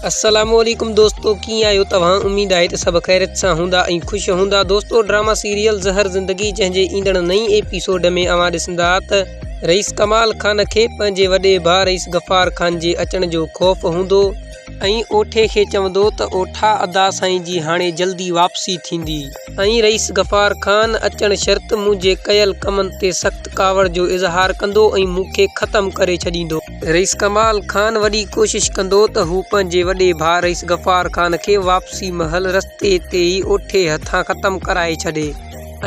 السلام عليڪم دوستو ڪيئن آهيو توهان اميد آهي ته سڀ خيريت سان هوندا ۽ خوش هوندا دوستو ڊراما سيريل زهر زندگي جنهن جي ايندڙ نئين ايپيسوڊ ۾ اوهان ڏسندا ته رئيس ڪمال خان کي پنهنجي وڏي ڀاء رئيس غفار خان جي اچڻ جو خوف هوندو ۽ اوٺي کي چوندو ته اوٺا ادا سائين جي هاڻي جلدي واپسي ٿيندي ۽ رئيس غفار خان اچڻ شرط منهنجي ڪيل ڪمن تي سخت ڪاوڙ جو اظهار ڪندو ۽ مون کي ختم ڪري ڇڏيندو. رئيس ڪمال خان وڏي ڪوشش ڪندو ته هو پنهنجي وڏي ڀاء رئيس غفار خان کي واپسي مهل رستي تي ئي اوٺي هٿان ختم ڪرائي ڇڏي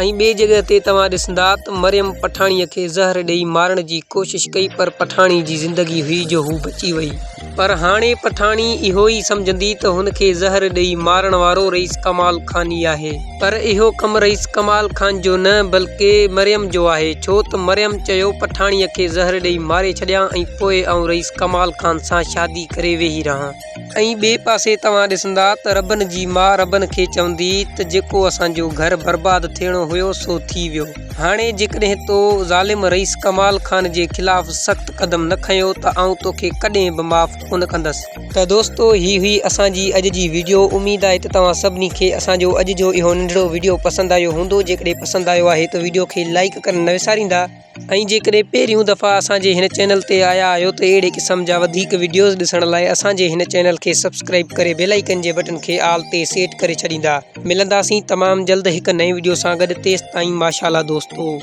۽ ٻي جڳهه تي توهان ڏسندا ته مريم پٺاڻيء کي زهر ڏئي مارڻ جي ڪوشش ڪئي پر پٺاڻي جي زندگي هئي جو هو بچي وئي. پر هاڻي پٺاڻي اهو ئي سمجهندي ته هن کي زهر ڏئي مارڻ وارو رئيس ڪمال خان ئي آهي. پر اهو ڪم رئيس ڪمال خان جو نه بلڪه مريم جو آهي ڇو ته مريم چيو پٺاڻيء کي زهر ڏئي ماري ڇڏيان ۽ پوء آئون رئيس ڪمال خان سان شادي ڪري ويهي رهان. ۽ ٻئي پاسي توهان ڏسندا ته ربن جي ماء ربن کي چوندي ته جيڪو اسان جو گهر برباد ٿيڻو هيو سو ٿي ويو. هاڻي جيڪڏهن تو ظالم رئيس ڪمال خان جي خلاف سخت قدم نه کنيو ته آئون توکي ڪڏهن به معاف ڪونه ڪندس. ته دوستو هي هئي اسان جي اڄ جي ويڊيو اميد آهي ته توهان سڀني کي اسان جو اڄ جو اهو ننڍڙو ويڊيو پسند آيو هوندو جيڪڏهن پسند آيو آهي ته ويڊيو کي لائيڪ ڪرڻ نه وساريندا ۽ جيڪڏهن پهريون دفعا اسان جي هن چينل تي آيا آهيو ته اهڙي قسم جا وڌيڪ وڊيوز ڏسڻ لاء اسان جي هن چينل کي سبسڪرائيب ڪري بيل آئيڪن جي بٽن کي آل تي سيٽ ڪري ڇڏيندا ملنداسين تمام جلد هڪ نئين وڊيو سان گڏ تيستائين ماشاءالله دوستو.